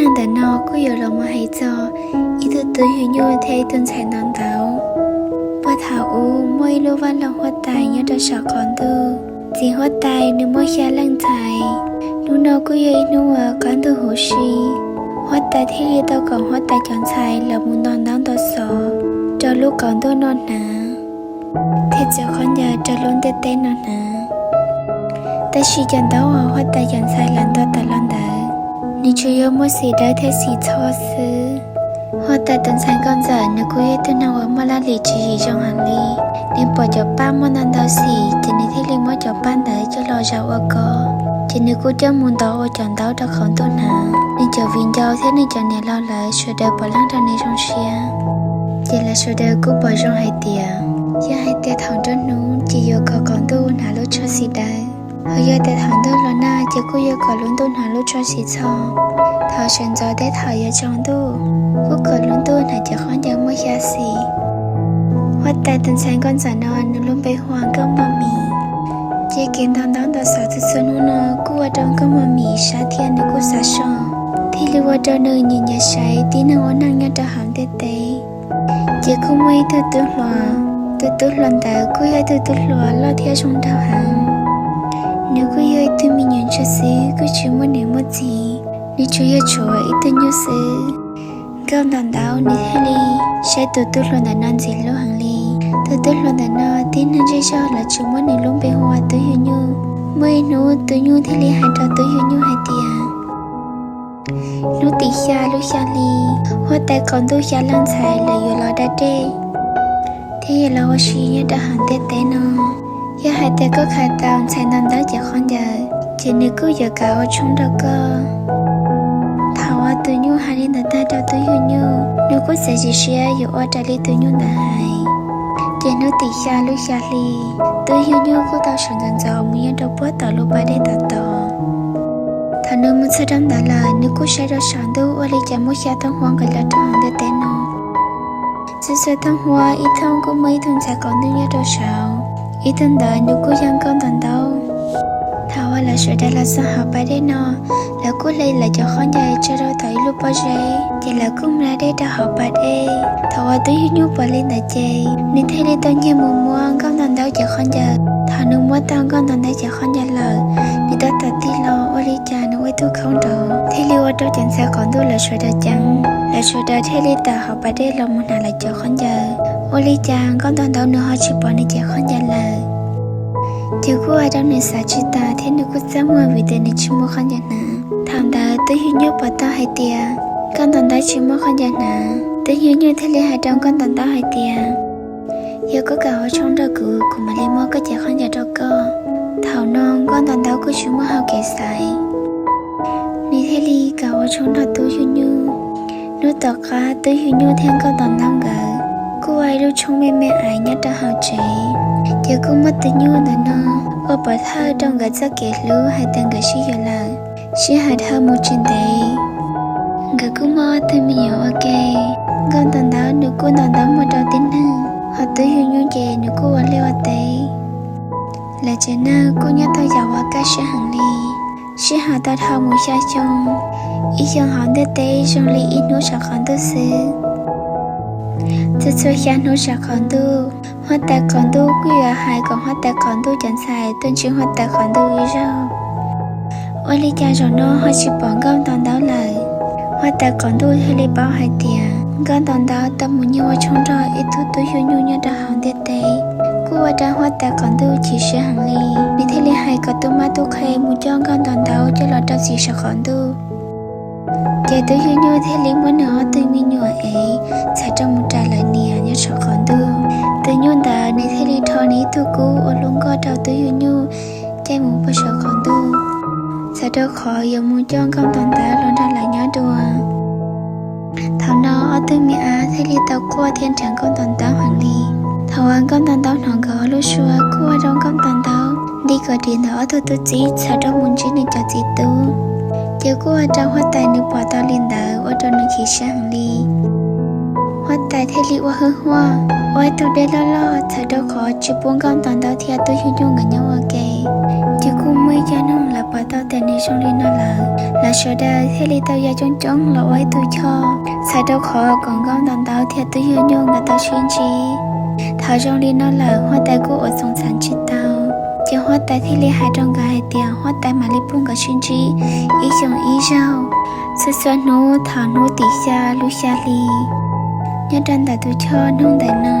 Ntawm no kuj yuav los mus hais txog ib tug tub hwj nyuj thiab ib tug ntxhais ntaus ntawv. Puag thaum ub muaj ib lub vaj loog huab tais nyob rau saum qaum ntuj. Txiv huab tais nws muaj xya leej ntxhais. Hnub no kuj yog ib hnub uas qab ntug huv si, huab tais thiaj li tau kom huab tais cov ntxhais los mus ntaus ntaub ntaus xov rau lub qaum ntuj no hnav, thiab txhua qhov ncauj rau lub ntiaj teb no hnav. Tab sis cov ntaub uas huab tais cov ntxhais los ntaus tawm los ntawd, nws tsuas yog muaj xim dawb thiab xim txho xwb. Huab tais tus ntxhais nkauj ntxawm nws kuj yog ib tug neeg uas muaj laj lim tswv yim zoo heev li. Nws pom cov paj muaj ntau ntau xim ces nws thiaj li muab cov paj ntawd coj los zaum ua koj, ces nws kuj coj mus ntaus ua cov ntaub rau qaum ntuj hnav. Nws cov viv ncaus thiab nws cov niam laus lawv sawv daws puav leej nrog nws zoo siab, ces lawv sawv daws kuj pom zoo hais tias, yog hais tias thaum nruab hnub ces yuav kom qaum ntuj hnav lub tsho xim dawb, ho yog tias thaum ntuj los nag ces kuj yuav kom lub ntuj hnav lub tsho xim txho. Thaum sawv ntxov thiab thaum yuav tsaus ntuj, kuj kom lub ntuj hnav cov khaub ncaws muaj xya xim. Huab tais tus ntxhais nkauj ntxawm no nws lub npe hu ua Nkauj Mos Mis. Ces kev ntaus ntaub ntaus xov txhua txhua hnub no kuj ua rau Nkauj Mos Mis sab thiab nws kuj xav so, thiaj li ua rau nws nyiam nyiam saib tib neeg ua neej nyob rau hauv ntiaj teb. Ces kuj muaj ib tug tub hluas, tus tub hluas ntawd kuj yog ib tug tub hluas loj thiab zoo nraug heev. Nws kuj yog ib tug me nyuam ntsuag xwb, kuj tsis muaj niam muaj txiv, nws tsuas yog tshuav ib tug nyuj xwb. Nkauj ntaus ntaub nws thiaj li saib tus tub hluas ntawm no ntxim hlub heev li. Tus tub hluas ntawm no tib neeg zej zog lawv tsuas muab nws lub npe hu ua Tub Ywg Nyuj. Muaj ib hnub tus nyuj thiaj li hais rau Tub Ywg Nyuj hais tias, hnub tim xya lub xya hli, huab tais qaum ntuj xya leej ntxhais lawv yuav los da dej, thiab yuav los ua si nyob rau hauv ntiaj teb no. Yog hais tias koj khav tau ntxhais ntaus ntaub cev khaub ncaws, ces nws kuj yuav kav ua tshoob rau koj. Thaum uas tus nyuj hais li ntawd tag rau Tub Ywg Nyuj, nws kuj txiav txim siab yuav ua raws li tus nyuj ntawd hais. Ces hnub tim xya lub xya hli, Tub Ywg Nyuj kuj tau sawv ntxov ntxov mus nyob rau puag tom lub pas dej tom tod. Thaum nws mus txog rau ntawd lawm, nws kuj saib rau saum ntuj ua li cas muaj xya thooj huab nqis los rau hauv ntiaj teb no. Txhua txhua thooj huab ib thooj kuj muaj ib tug ntxhais qaum ntuj nyob rau saud, ib tug ntawd nws kuj yog Nkauj Ntaus Ntaub. Thaum uas lawv sawv daws los txog hauv pas dej no, lawv kuj hle lawv cov khaub ncaws tso rau tom ib lub pob zeb, ces lawv kuj mus da dej rau hauv pas dej. Thaum uas Tub Ywg Nyuj pom li ntawd ces nws thiaj li tau nyiag mus muab Nkauj Ntaus Ntaub cov khaub ncaws. Thaum nws muab tau Nkauj Ntaus Ntaub cov khaub ncaws lawm, nws tab tom tig los ua li cas nws ua ib tug khauj nrov, thiaj li ua rau cov ntxhais qaum ntuj lawv sawv daws ceev. Lawv sawv daws thiaj li tawm hauv pas dej los mus hnav lawv cov khaub ncaws. Ua li cas Nkauj Ntaus Ntaub nws ho tsis pom nws cov khaub ncaws lawm? Ces kuj ua rau nws xav tsis tas thiab nws kuj txaj muag vim tias nws tsis muaj khaub ncaws hnav. Thaum ntawd Tub Ywg Nyuj pom tau hais tias Nkauj Ntaus Ntaub tsis muaj khaub ncaws hnav, Tub Ywg Nyuj thiaj li hais rau Nkauj Ntaus Ntaub hais tias, yog koj kam ua tshoob rau kuv, kuv mam li muab koj cov khaub ncaws rau koj. Thaum no Nkauj Ntaus Ntaub kuj tsis muaj hau kev xaiv, nws thiaj li kam ua tshoob nrog Tub Ywg Nyuj. Hnub tom qab Tub Ywg Nyuj thiab Nkauj Ntaus Ntaub nkawd kuj ua ib lub tshoob me me aiv nyob rau hauv tsev. Ces kuj muab tus nyuj ntawm no ua pov thawj rau nkawd txoj kev hlub hais tias nkawd sib yuav lawm. Sij hawm dhau mus tsis ntev, nkawd kuj muaj ob tug me nyuam ua ke. Nkauj Ntaus Ntaub nws kuj ntaus ntaub muag rau tib neeg, ho Tub Ywg Nyuj ces nws kuj ua liaj ua teb. Lawv tsev neeg kuj nyob tau yam uas kaj siab heev li. Sij hawm tau dhau mus xya xyoo, ib xyoo hauv ntiaj teb zoo li ib hnub saum qaum ntuj xwb. Txhua txhua xya hnub saum qaum ntuj, huab tais qaum ntuj kuj yuav hais kom huab tais qaum ntuj cov ntxhais tuaj ntsib huab tais qaum ntuj ib zaug. Ua li cas zaum no ho tsis pom Nkauj Ntaus Ntaub lawm? Huab tais qaum ntuj thiaj li paub hais tias Nkauj Ntaus Ntaub tau mus nyiag ua tshoob nrog ib tug Tub Ywg Nyuj nyob rau hauv ntiaj teb. Kuj ua rau huab tais qaum ntuj chim siab heev li, nws thiaj li hais kom tub mab tub qhe mus coj Nkauj Ntaus Ntaub coj los rau txim saum qaum ntuj. Ces Tub Ywg Nyuj thiaj li muab nws ob tug me nyuam ev txhais rau mus ras lawv niam nyob saum qaum ntuj. Tus nyuj ntawd nws thiaj li rho nws ib tug kub ua lub nkoj rau Tub Ywg Nyuj caij mus puag saum qaum ntuj, txhawm rau qhov yuav mus coj Nkauj Ntaus Ntaub los nrog lawv nyob dua. Thaum no ob tug me ab thiaj li tau quaj thiab nrhiav Nkauj Ntaus Ntaub heev li. Thaum uas Nkauj Ntaus Ntaub hnov nkawd lub suab kuj ua rau Nkauj Ntaus Ntaub nti kom dim ntawm ob tug tub txib txhawm rau mus ntsib nws cov txiv tub. Ces kuj ua rau huab tais nws pom tau li ntawd ua rau nws chim siab heev li. Huab tais thiaj li ua hwj huaj ua ib tug dej loj loj txhawm rau qhov tsis pub Nkauj Ntaus Ntaub thiab Tub Ywg Nyuj nkawd nyob ua ke. Ces kuj muaj ib co neeg lawv Tau tias nws zoo li no lawm, lawv sawv daws thiaj li tau ya coob coob los ua ib tug choj, txhawm rau qhov kom nkauj ntau ntau thiab twb yog nyuj nkawd tau sib ntsib. Thaum zoo li no lawm, huab tais kuj ua txoos txhav tsis tau, ces huab tais thiaj li hais rau nkawd hais tias huab tais mam li pub nkawd sib ntsib ib xyoos ib zaug. Txhua txhua hnub thaum hnub tim xya lub xya hli, nyob rau ntawm tus choj nug ntawm no,